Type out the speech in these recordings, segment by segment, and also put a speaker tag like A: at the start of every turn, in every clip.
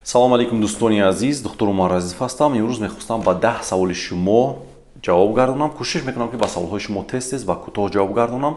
A: Салом алейкум, дӯстони азиз, духтур Умар Азизов ҳастам. Имрӯз мехостам ба 10 саволи шумо ҷавоб гардонам. Кӯшиш мекунам, ки ба саволҳои шумо тез тез ва кӯтоҳ ҷавоб гардонам.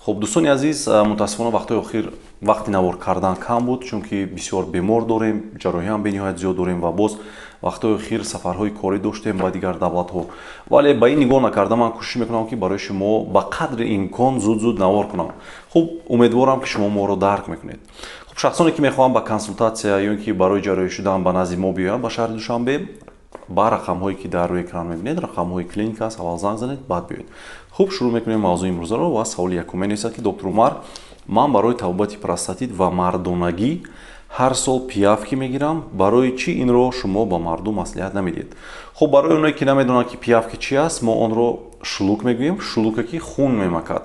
A: Хуб, дӯстони азиз, мутаассифона, вақтҳои охир вақти навор кардан кам буд, чунки бисёр бемор дорем, ҷарроҳиам бениҳоят зиёд дорем ва боз вақтҳои охир сафарҳои корӣ доштем ба дигар давлатҳо. Вале ба ин нигоҳ накарда, ман кӯшиш мекунам, ки барои шумо ба қадри имкон зуд зуд навор кунам. Хуб, умедворам, ки шумо моро дарк мекунед. Хуб, шахсоне, ки мехоҳанд ба консултатсия ё ин ки барои ҷарроҳӣ шудан ба назди мо биёянд, ба шаҳри Душанбе, ба рақамҳое, ки дар рӯи экран мебинед, рақамҳои клиника аст, аввал занг занед, баъд биёед. Хуб, шурӯъ мекунем мавзӯи имрӯзаро ва саволи якум менависад, ки: «Доктор Умар, ман барои табобати простатит ва мардонагӣ ҳар сол пиявки мегирам. Барои чӣ инро шумо ба мардум маслиҳат намедиҳед?» Хуб, барои оное, ки намедонанд, ки пиявки чи аст, мо онро шулук мегӯем, шулуке, ки хун мемакад.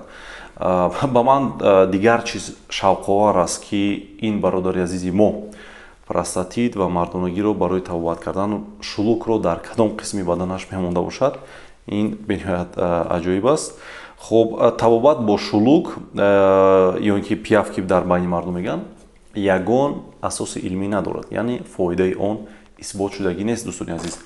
A: Ба ман дигар чиз шавқовар аст, ки ин бародари азизи мо простатит ва мардонагиро барои табобат кардан шулукро дар кадом қисми баданаш мемонда бошад. Ин бениҳоят аҷоиб аст. Хуб, табобат бо шулук ё ин ки пиявки дар байни мардум мегӯянд, ягон асоси илмӣ надорад, яъне фоидаи он исбот шудагӣ нест, дӯстони азиз.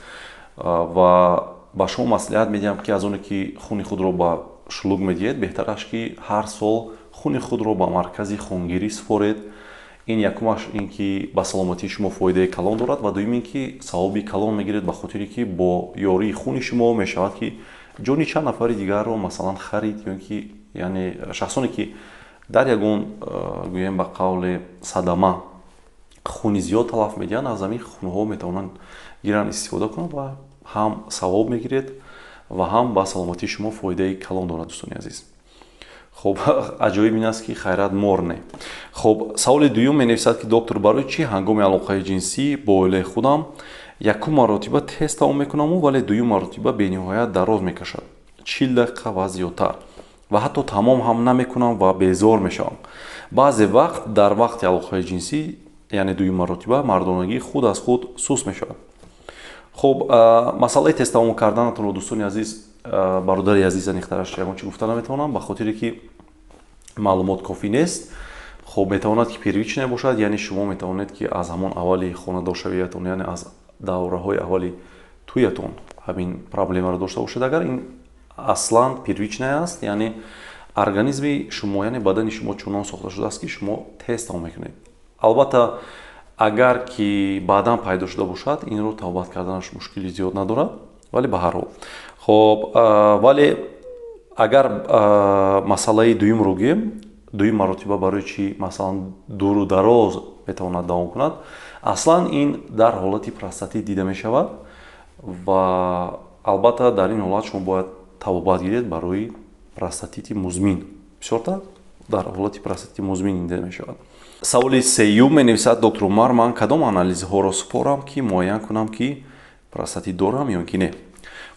A: Ва ба шумо маслиҳат медиҳам, ки аз оне ки хуни худро ба шулук медиҳед, беҳтараш, ки ҳар сол хуни худро ба маркази хунгирӣ супоред. Ин якумаш ин ки ба саломатии шумо фоидаи калон дорад ва дуюм ин ки савоби калон мегиред, ба хотире ки бо ёрии хуни шумо мешавад, ки ҷони чанд нафари дигарро, масалан, харид ё ин ки, яъне, шахсоне, ки дар ягон, гӯем, ба қавле садама хуни зиёд талаф медиҳанд, аз ҳамин хунҳо метавонанд гиранд, истифода кунанд ва ҳам савоб мегиред ва ҳам ба саломатии шумо фоидаи калон дорад, дӯстони азиз. Хуб, аҷоиб ин аст, ки хайрат мор не. Хуб, саволи дуюм менависад, ки: «Доктор, барои чӣ ҳангоми алоқаи ҷинсӣ бо оилаи худам якум маротиба тез тамом мекунаму, вале дуюм маротиба бениҳоят дароз мекашад, 40 дақиқа ва зиёдтар, ва ҳатто тамом ҳам намекунам ва безор мешавам? Баъзе вақт дар вақти алоқаи ҷинсӣ, яъне дуюм маротиба, мардонагӣ худ аз худ суст мешавад». Хуб, масъалаи тез тамом карданатонро, дӯстони азиз, бародари азиз, аниқтараш ягон чӣ гуфта наметавонам, ба хотире ки маълумот кофӣ нест. Хуб, метавонад, ки первичное бошад, яъне шумо метавонед, ки аз ҳамон аввали хонадоршавиятон, яъне аз давраҳои аввали тӯятон ҳамин проблемаро дошта бошед. Агар ин аслан первичное аст, яъне организми шумо, яъне бадани шумо чунон сохта шудааст, ки шумо тез тамом мекунед. Албатта, агар ки баъдан пайдо шуда бошад, инро табобат карданаш мушкили зиёд надорад, вале ба ҳар ҳол. Хоб, вале агар масъалаи дуюмро гӯем, дуюм маротиба барои чӣ, масалан, дуру дароз метавонад давом кунад, аслан ин дар ҳолати простатит дида мешавад ва албатта дар ин ҳолат шумо бояд табобат гиред барои простатити музмин. Бисёртар дар ҳолати простатити музмин дида мешавад. Саволи сеюм менависад: «Доктор Умар, ман кадом анализҳоро супорам, ки муайян кунам, ки простатит дорам ё ки не?»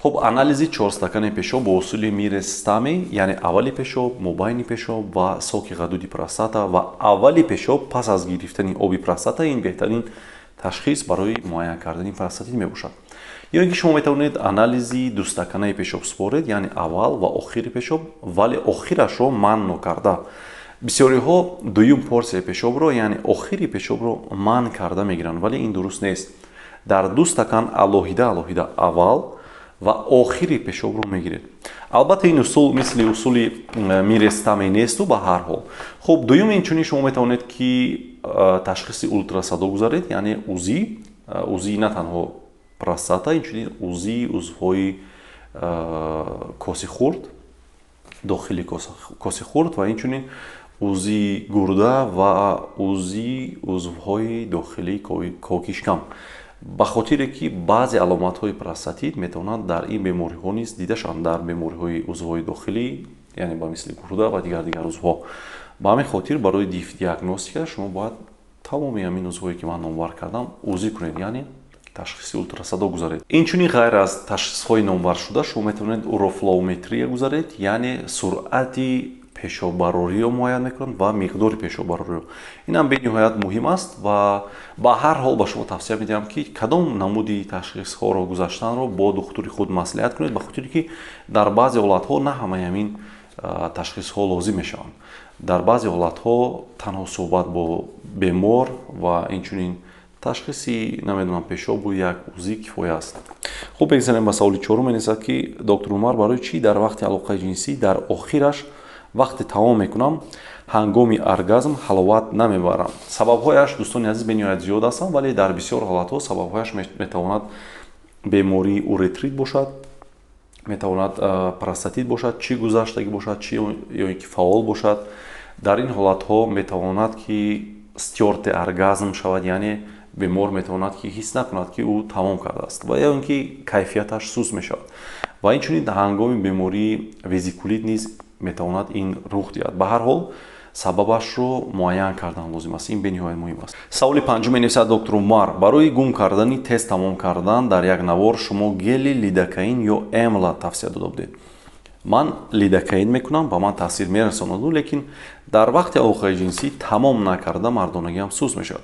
A: Хуб, анализи чорстакани пешоб бо усули Мирес-Стами, яъне аввали пешоб, мобайни пешоб ва соки ғадуди простата ва аввали пешоб пас аз гирифтани оби простата, ин беҳтарин ташхис барои муайян кардани простатит мебошад. Ё ин ки шумо метавонед анализи дустаканаи пешоб супоред, яъне аввал ва охири пешоб, вале охирашро манъ нокарда. Бисёриҳо дуюм порсияи пешобро, яъне охири пешобро манъ карда мегиранд, вале ин дуруст нест. Дар ду стакан алоҳида алоҳида аввал ва охири пешобро мегиред. Албатта, ин усул мисли усули Мирес-Стами несту, ба ҳар ҳол. Хуб, дуюм, инчунин шумо метавонед, ки ташхиси ултрасадо гузаред, яъне УЗИ на танҳо простата, инчунин УЗИ узвҳои коси хурд, дохили коси хурд ва инчунин УЗИ гурда ва УЗИ узвҳои дохилии коки шикам, ба хотире ки баъзе аломатҳои простатит метавонанд дар ин бемориҳо низ дида шаванд, дар бемориҳои узвҳои дохилӣ, яъне ба мисли гурда ва дигар дигар узвҳо. Ба ҳамин хотир барои диагностика шумо бояд тамоми ҳамин узвҳое, ки ман номбар кардам, УЗИ кунед, яъне ташхиси ултрасадо гузаред. Инчунин, ғайр аз ташхисҳои номбаршуда, шумо метавонед урофлоуметрия гузаред, яъне суръати пешоббарориро муайян мекунанд ва миқдори пешоббарориро. Инам бениҳоят муҳим аст ва ба ҳар ҳол ба шумо тавсия медиҳам, ки кадом намуди ташхисҳоро гузаштанро бо духтури худ маслиҳат кунед, ба хотире ки дар баъзе ҳолатҳо на ҳамаи ҳамин ташхисҳо лозим мешаванд. Дар баъзе ҳолатҳо танҳо суҳбат бо бемор ва инчунин Ташхиси, намедонам, пешобу як УЗИ кифоя аст. Хуб, бигзарем ба саволи чорум. Менависад, ки доктор Умар, барои чӣ дар вақти алоқаи ҷинсӣ дар охираш вақте тамом мекунам, ҳангоми оргазм ҳаловат намебарам? Сабабҳояш, дӯстони азиз, бениҳоят зиёд ҳастанд, вале дар бисёр ҳолатҳо сабабҳояш метавонад бемории уретрит бошад, метавонад простатит бошад, чӣ гузаштагӣ бошад, чӣ ё ин ки фаъол бошад. Дар ин ҳолатҳо метавонад, ки стёртый оргазм шавад, яъне бемор метавонад, ки ҳис накунад, ки ӯ тамом кардааст, ва ё ин ки кайфияташ суст мешавад. Ва инчунин ҳангоми бемории везикулит низ метавонад ин рух диҳад. Ба ҳар ҳол, сабабашро муайян кардан лозим аст, ин бениҳоят муҳим аст. Саволи панҷум менависад: доктор Умар, барои гум кардани тез тамом кардан дар як навор шумо гели лидокаин ё эмла тавсия дода будед. Ман лидокаин мекунам, ба ман таъсир мерасонаду, лекин дар вақти алоқаи ҷинсӣ тамом накарда мардонагиам суст мешавад.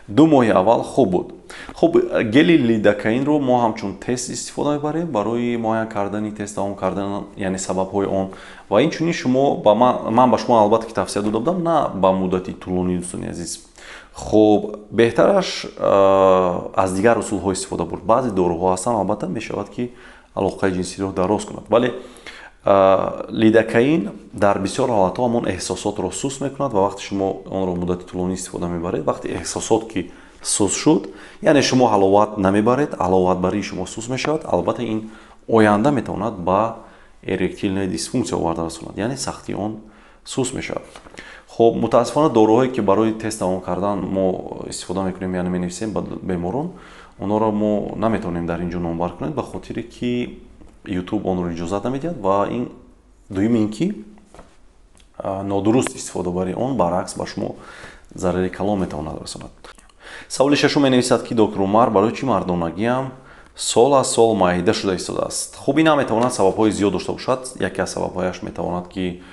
A: 2 моҳи аввал хуб буд. Хуб, гели лидокаинро мо ҳамчун тест истифода мебарем барои муайян кардани тез тамом кардан, яъне сабабҳои он. Ва инчунин шумо ба ман ба шумо албатта ки тавсия дода будам, на ба муддати тӯлонӣ, дӯстони азиз. Хуб, беҳтараш аз дигар усулҳо истифода бурд. Баъзе доруҳо ҳастанд, албатта мешавад, ки алоқаи ҷинсиро дароз кунад, вале лидокаин дар бисёр ҳолатҳо ҳамон эҳсосотро суст мекунад. Ва вақте шумо онро муддати тӯлонӣ истифода мебаред, вақте эҳсосот ки суст шуд, яъне шумо ҳаловат намебаред, ҳаловатбарии шумо суст мешавад. Албатта, ин оянда метавонад ба эректильная дисфункция оварда расонад, яъне сахтии он суст мешавад. Хуб, мутаассифона, доруҳое ки барои тез тамом кардан мо истифода мекунем, яъне менависем ба беморон, онҳоро мо наметавонем дар ин ҷо номбар кунем, ба хотире ки Ютуб онро иҷозат намедиҳад. Ва ин дуюм, ин ки нодуруст истифодабарии он баръакс ба шумо зарари калон метавонад расонад. Саволи шашум менависад, ки доктор Умар, барои чӣ мардонагиам сол аз сол майда шуда истодааст? Хуб, ин ҳам метавонад сабабҳои зиёд дошта бошад. Яке аз сабабҳояш метавонад, ки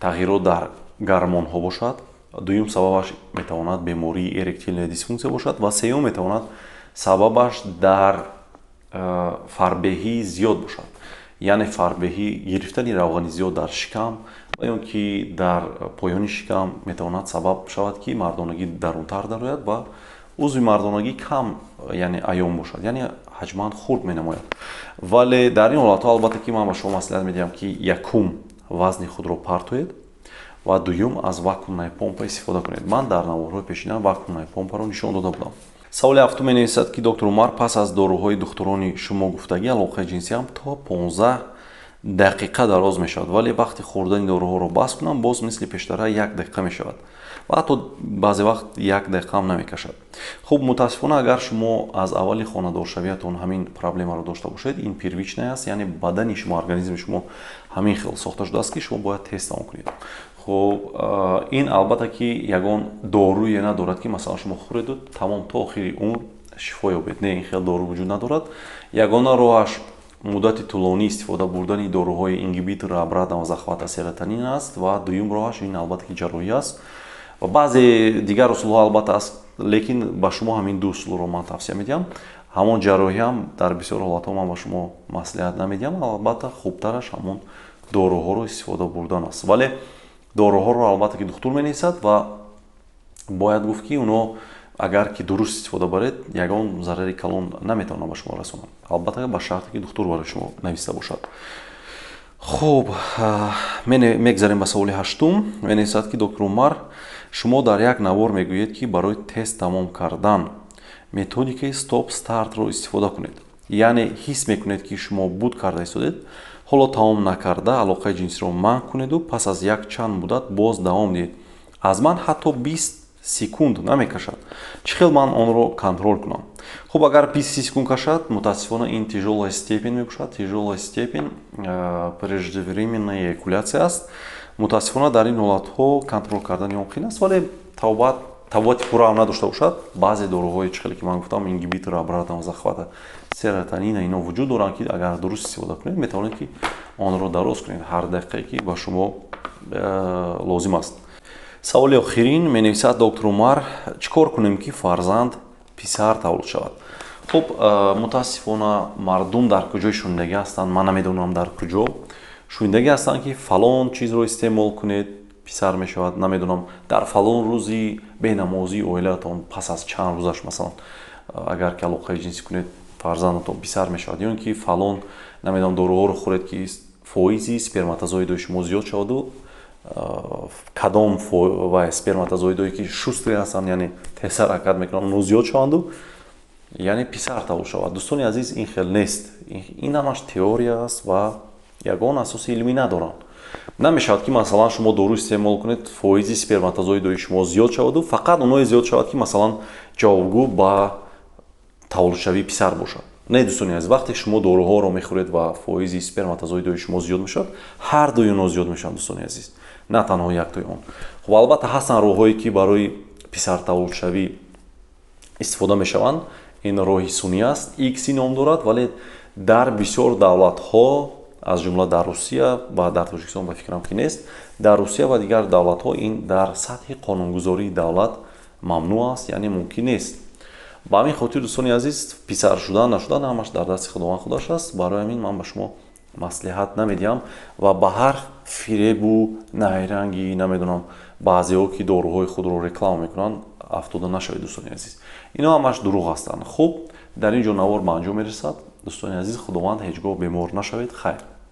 A: тағйирот дар гармонҳо бошад. Дуюм сабабаш метавонад бемории эректильная дисфункция бошад. Ва сеюм метавонад сабабаш дар фарбеҳии зиёд бошад, яъне фарбеҳӣ, гирифтани равғани зиёд дар шикам ва ё ки дар поёни шикам метавонад сабаб шавад, ки мардонагӣ дарунтар дарояд ва узви мардонагӣ кам, яъне аён бошад, яъне ҳаҷман хурд менамояд. Вале дар ин ҳолатҳо, албатта ки ман ба шумо маслиҳат медиҳам, ки якум, вазни худро партоед ва дуюм, аз вакуумная помпа истифода кунед. Ман дар наворҳои пешина вакуумная помпаро нишон дода будам. Саволи ҳафтум менависад, ки доктор Умар, пас аз доруҳои духтурони шумо гуфтагӣ алоқаи ҷинсиам то 15 дақиқа дароз мешавад, вале вақти хӯрдани доруҳоро бас кунам, боз мисли пештара як дақиқа мешавад ва ҳатто баъзе вақт як дақиқаам намекашад. Хуб, мутаассифона, агар шумо аз аввали хонадоршавиятон ҳамин проблемаро дошта бошед, ин первичная аст, яъне бадани шумо, организми шумо ҳамин хел сохта шудааст, ки шумо бояд тез тамом кунед. Хуб, ин албатта ки ягон доруе надорад, ки масалан шумо хӯреду тамом, то охири умр шифо ёбед. Не, ин хел дору вуҷуд надорад. Ягона роҳаш муддати тӯлонӣ истифода бурдани доруҳои ингибитори обратного захвата серотонин аст. Ва дуюм роҳаш ин, албатта ки, ҷарроҳӣ аст. Ва баъзе дигар усулҳо, албатта, аст, лекин ба шумо ҳамин ду усулро ман тавсия медиҳам. Ҳамон ҷарроҳиам дар бисёр ҳолатҳо ман ба шумо маслиҳат намедиҳам. Албатта, хубтараш ҳамон доруҳоро истифода бурдан аст, вале доруҳоро, албатта ки, духтур менависад. Ва бояд гуфт, ки онҳо агар ки дуруст истифода баред, ягон зарари калон наметавонад ба шумо расонад, албатта, ба шарте ки духтур барои шумо нависта бошад. Хуб, мегзарем ба саволи ҳаштум. Менависад, ки доктор Умар, шумо дар як навор мегӯед, ки барои тез тамом кардан методикаи стоп стартро истифода кунед, яъне ҳис мекунед, ки шумо буд карда истодед, ҳоло тамом накарда алоқаи ҷинсиро манъ кунеду пас аз як чанд муддат боз давом диҳед. Аз ман ҳатто 20 секунд намекашад. Чӣ хел ман онро контрол кунам? Хуб, агар 20 секунд кашад, мутаассифона, ин тяжелая степень мебошад. Тяжелая степень преждевременная эякуляция аст. Мутаассифона, дар ин ҳолатҳо контрол кардани он қиин аст, вале табобати пурраам надошта бошад, баъзе доруҳои, чӣ хеле ки ман гуфтам, ингибитори обратного захвата серотонина, ино вуҷуд доранд, ки агар дуруст истифода кунед, метавонед, ки онро дароз кунед ҳар дақиқае ки ба шумо лозим аст. Саволи охирин менависад: доктор Умар, чӣ кор кунем, ки фарзанд писар таваллуд шавад? Хуб, мутаассифона, мардум дар куҷои шунидагӣ ҳастанд, ман намедонам, дар куҷо шунидагӣ ҳастанд, ки фалон чизро истеъмол кунед, писар мешавад, намедонам, дар фалон рӯзи бенамозии оилаатон пас аз чанд рӯзаш, масалан. Агар ки алоқаи ҷинсӣ кунед, фарзандатон писар мешавад, ё ин ки фалон, намедонам, доруҳоро хӯред, ки фоизи сперматозоидои шумо зиёд шаваду кадом ва сперматозоидое, ки шустрый ҳастанд, яъне тезтар ҳаракат мекунанд, онҳо зиёд шаванду, яъне писар таваллуд шавад. Дӯстони азиз, ин хел нест. Ин ҳамаш теория аст ва ягон асоси илмӣ надоранд. Намешавад, ки масалан шумо дору истеъмол кунед, фоизи сперматозоидои шумо зиёд шаваду фақат оное зиёд шавад, ки масалан ҷавобгӯ ба таваллудшавии писар бошад. Не, дӯстони азиз, вақте шумо доруҳоро мехӯред ва фоизи сперматозоидои шумо зиёд мешавад, ҳар дуи онҳо зиёд мешаванд, дӯстони азиз, на танҳо яктои он. Хуб, албатта, ҳастанд роҳҳое, ки барои писартаваллудшавӣ истифода мешаванд. Ин роҳи сунъӣ аст, ИКСИ ном дорад, вале дар бисёр давлатҳо, аз ҷумла дар Русия ва дар Тоҷикистон, ба фикрам, ки нест, дар Русия ва дигар давлатҳо ин дар сатҳи қонунгузории давлат мамнӯъ аст, яъне мумкин нест. Ба ҳамин хотир, дӯстони азиз, писар шудан нашудан ҳамаш дар дасти Худованд худаш аст. Барои ҳамин ман ба шумо маслиҳат намедиҳам ва ба ҳар фиребу найранги, намедонам, баъзеҳо, ки доруҳои худро реклама мекунанд, афтода нашавед. Дӯстони азиз, ино ҳамаш дурӯғ ҳастанд. Хуб, дар ин ҷо навор ба анҷом мерасад. Дӯстони азиз, Худованд, ҳеҷ гоҳ бемор нашавед. Хайр.